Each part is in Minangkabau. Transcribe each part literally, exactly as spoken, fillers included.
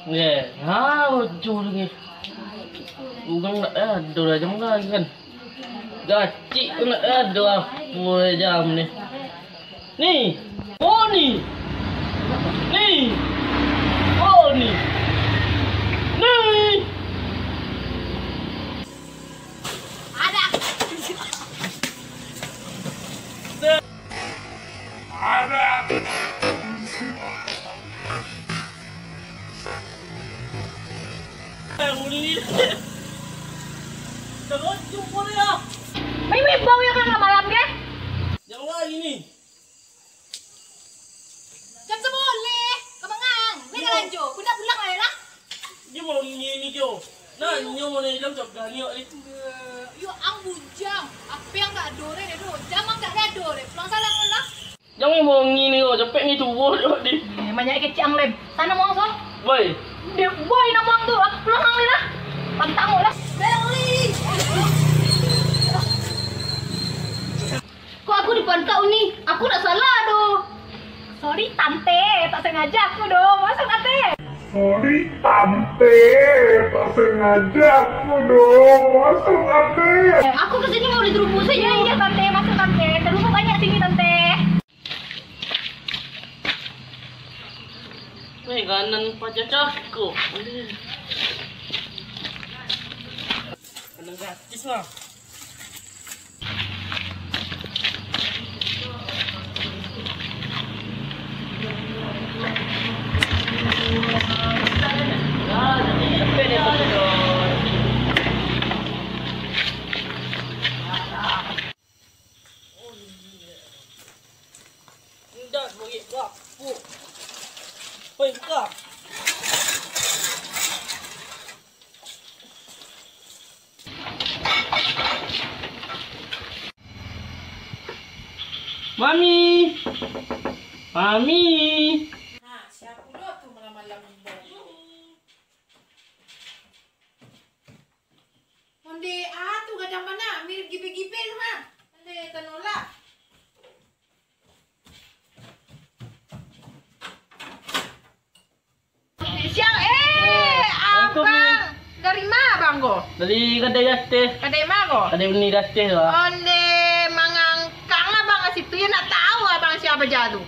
Ye, ha, bocor lagi. Urang nak ado lah jam kan. Gacik tu nak ado apo jam ni. Ni, oh ni. Ni, oh ni. Ni. Mimi bau ya kan malam ke? Jangan lagi ni. Jam sabaleh, ka mangang. Weh, ka lanjo. Budak pulang lah, lah. Dia mau ngini kyo. Nah, nyo mau ni dalam cok gani awak ni. Yo, ang bujang. Apa yang tak ado, re, do? Jam ang tak ado, re. Pulang salam lah. Jangan mau ngini kyo, capek ni tubuh awak ni. Eh, banyak kecik ang, Lem. Sana mau so. Woi. Dia, woi, nak mau tu. Aku pulang ang ni lah. Pantang lah. Beli. Kok aku dipantau ni? Aku ndak salah doh. Sorry, Tante. Tak sengaja aku doh. Maaf, Tante. Sorry, Tante. Tak sengaja aku doh. Maaf, Tante. Eh, aku ke sini mau beli terubus saja. Iya, iya, Tante. Masuk, Tante. Terubus banyak sini, Tante. Weh, ganan paja cako. Ganan gratis lah. Indak, bagik bapuk. Hoi, buka. Mami. Mami. Nah, sia pulo tu malam-malam ni? Onde, ah, tu gadang bana, mir gibe-gibe tu, ha. Onde, tanolak. Siang, eh, abang. Dari ma abang ko? Dari kadai di ateh. Kadai ma ko? Kadai Uni di ateh tu, ah. Onde, mangangkang abang ka situ, yo ndak tahu abang sia paja tu.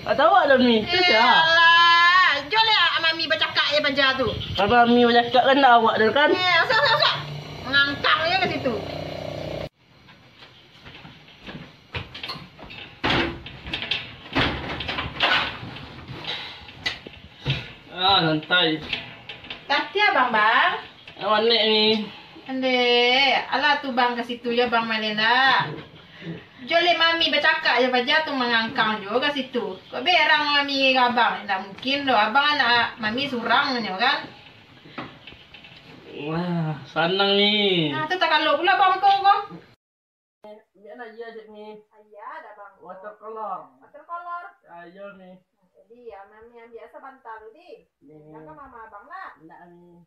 Ndak tahu ado Uni. Tu sia? Alah, jo leh mami bacakak jo paja tu. Kalau mami bacakak kan ndak awak tu kan? Eh, usah, usah, usah. Mangangkang jo ka situ. Ah, santai. Kasih abang, bang. Ah, manek ni. Ande, alah tu bang ka situ yo, bang, manen lah. Jo leh mami bacakak jo paja tu, mangangkang jo ka situ. Kok berang mami ka abang? Ndak mungkin doh, abang anak mami surang nyo kan. Wah, sanang ni. Nah, tu takalok pulo abang ko. Ambiak aia cek ni. Aia dah, bang. Watercolor. Watercolor. Aia ni. Jadi, ya, mami ambiak sabantal dulu, di. Ni. Jangan mama abang lah. Ndak ni.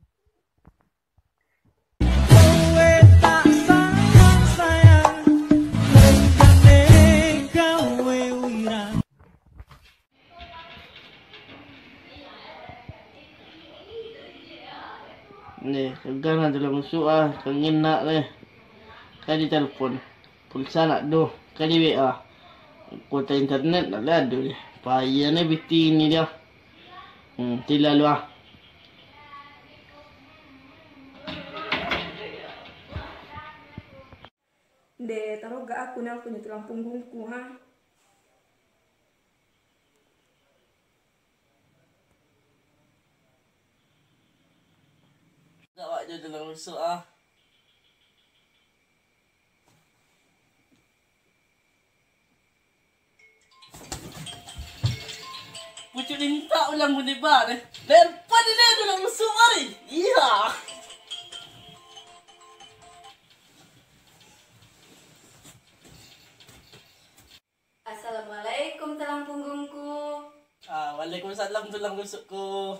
Ni, ka gana tu lah masuak ah, ka nginak ni. Ka ditelepon. Pulsa ndak ado, ka di W A. Kuota internet ndak lah ado deh. Payah ni piti ni dia. Hmm, tilah lu ah. Ndeh, tarogak aku nang punyo tulang punggungku, ha. Gak wak jo tulang rusuk, ah. Pucuk lintak ulang bunyi ba deh. Lerpan ini adalah musuh mari. Iya. Assalamualaikum, tulang punggungku. Ah, waalaikumsalam, tulang rusukku.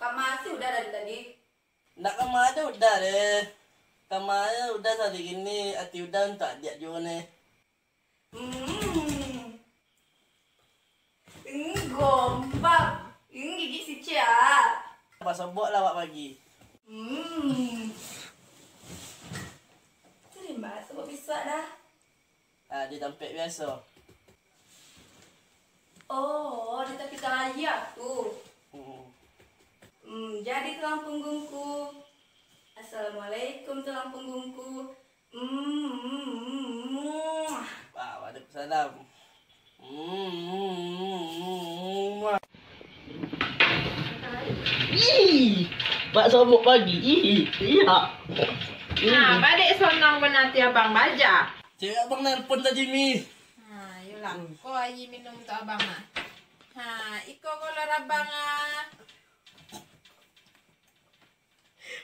Kama si Uda dari tadi? Ndak kama ado Uda deh. Kama Uda sari kini, ati Uda untuak adiak juo neh. Hmm. Ini gombal. Ini gigi si C. Ya. Basobok lah awak pagi. Hmm. Tu di ma sobok bisuak dah? Ah, di tampek biaso. Oh, di tapi tangah aia tu. Hmm. Hmm, jadi tulang punggungku. Assalamualaikum tulang punggungku. Hmm. Wah, waalaikumsalam. Hmm. Ih, bak sobok pagi. Ih, iya. Nah, badek sonang bana ati abang baja. Cewek abang nelpon tadi, Mi. Ha, iyolah. Ko aia minum tu abang ah. Ha, iko kolor abang ah.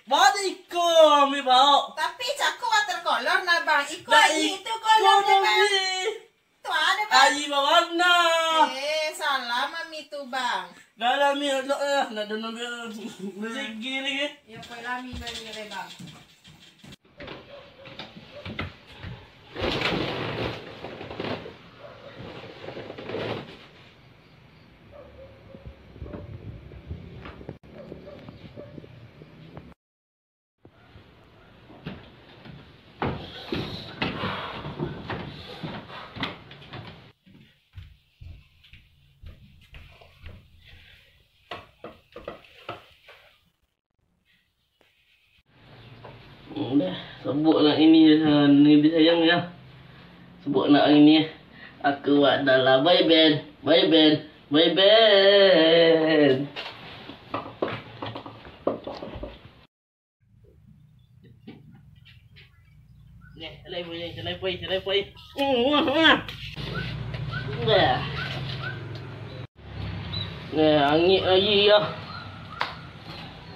Bana iko, Mi baok. Tapi cako watercolor nah, Bang. Iko aia itu kolor dah, Bang. Mi. Tu ada, Bang. Aia bawarna. Eh, salah mami tu, Bang. Dah lah, Mi, elok lah. Nak dengar dia. Musik gini, eh. Ya, kau lah, Mi, balik, Bang. Hmm, dah, sobok nak ini, ha, ni disayang ya. Sobok nak ini, aku adalah boy band, boy band, boy band. Neh, alai boy, alai boy, alai boy. Dah. Nah, angin lagi ya.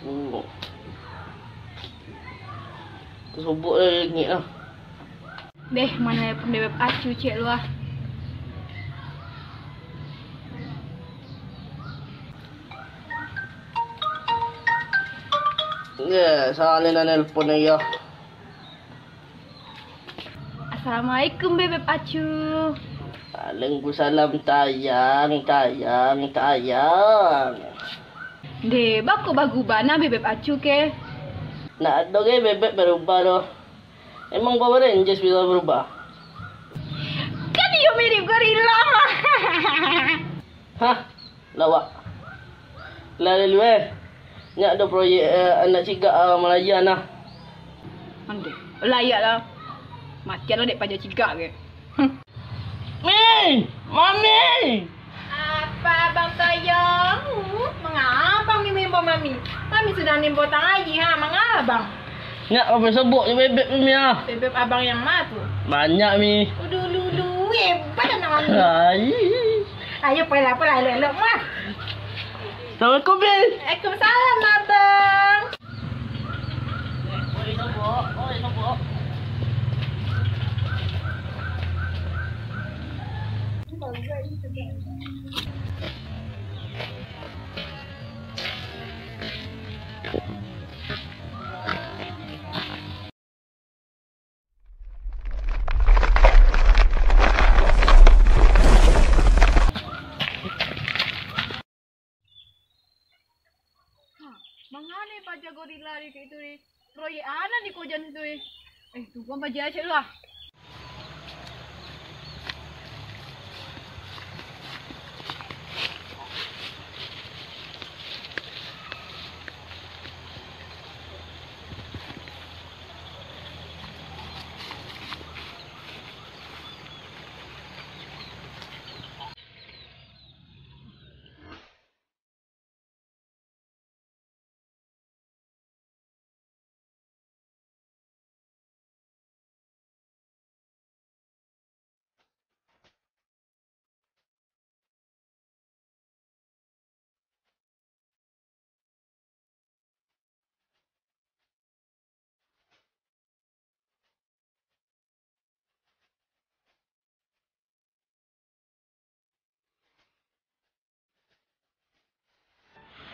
Oh. Sobok lah angin lah. Deh, mana ya pun bebek acu cek lu ah. Ya, salah nak nelpon lagi ya. Assalamualaikum, Bebeb Acu. Waalaikumsalam, tayang, tayang, tayang. Deh, bako bagubah nah Bebeb Acu ke? Nak ado ge Bebeb barubah doh. Emang Power Rangers bisa barubah? Kan iyo mirip gorila mah. Hah? Lawak. Lah lalu eh. Nyak ado proyek eh, anak cigak ah, Malaya nah. Ande, layak lah. Matian lah dek paja cigak ke. Mi! Mami! Apa Abang Tayang? Uh, mangapa Abang ni maimbau Mami? Mami sudah nimbau tang aji ha, mangapa Abang? Nyak, Abang sabuk je bebek tu, Mi ah. Bebek Abang yang ma tu? Banyak, Mi. Uduh, lu, lu, hebat anak Mami. Ai. Ayo, poilah, poilah, elok-elok mah. Assalamualaikum, Mi. Waalaikumsalam, Abang. Ha, mangana paja gorila di itu di proyek anan di kojan tu eh. Eh, tunggu paja cek lah.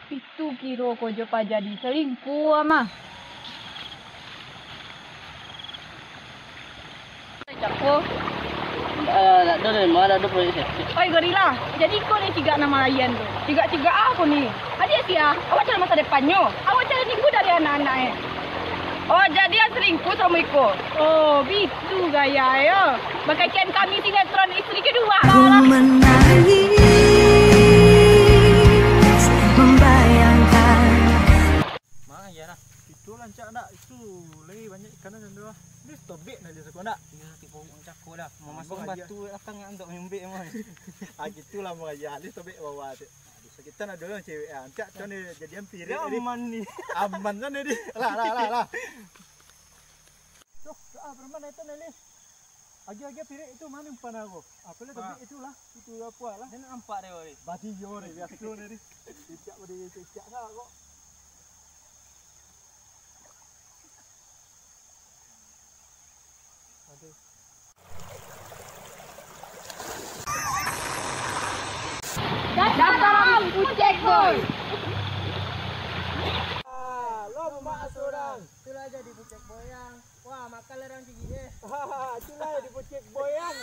Itu kiro ko jo paja di salingkuah mah. Cako. Ah, nak ado dari ma, nak ado proyek siap. Oi gorila, jadi iko ni cigak nan malayan tu. Cigak-cigak ah ko ni. Adiak sia, awak cari masa depannyo. Awak cari tipu dari anak-anak eh. Oh, jadi yang selingkuh samo iko. Oh, bitu gaya yo. Bagaikan kami sinetron istri kedua. Ku menangis membayangkan. Ma, iyo lah. Itu lah, Cak, nak. Itu lagi banyak ikan nan ado lah. Ni tobek nah di siko, nak. Iyo, tibo cako dah. Mau masuk batu belakang nak, untuak manyumbek mah. Ah, gitulah, mau aja. Ni tobek bawah tu. Aduh, sakitan ado lah cewek ah. Cak, tu ni jadian pirik tadi. Aman ni. Aman kan tadi. Lah, lah, lah, lah. Tuh, ah, preman itu ni, Lih. Agiah-agiah pirik itu, ma umpan aku. Apo lah, tobek itu lah. Itu apo lah. Dia nampak dia, Lih. Badi yo, Lih. Biaso, Lih. Cicak badi cicak salah kok. Aduh. Datang Pucek Boy. Ah, lomba surang. Itulah jadi Pucek Boy yang. Wah, makan larang tinggi eh. Itulah jadi Pucek Boy yang.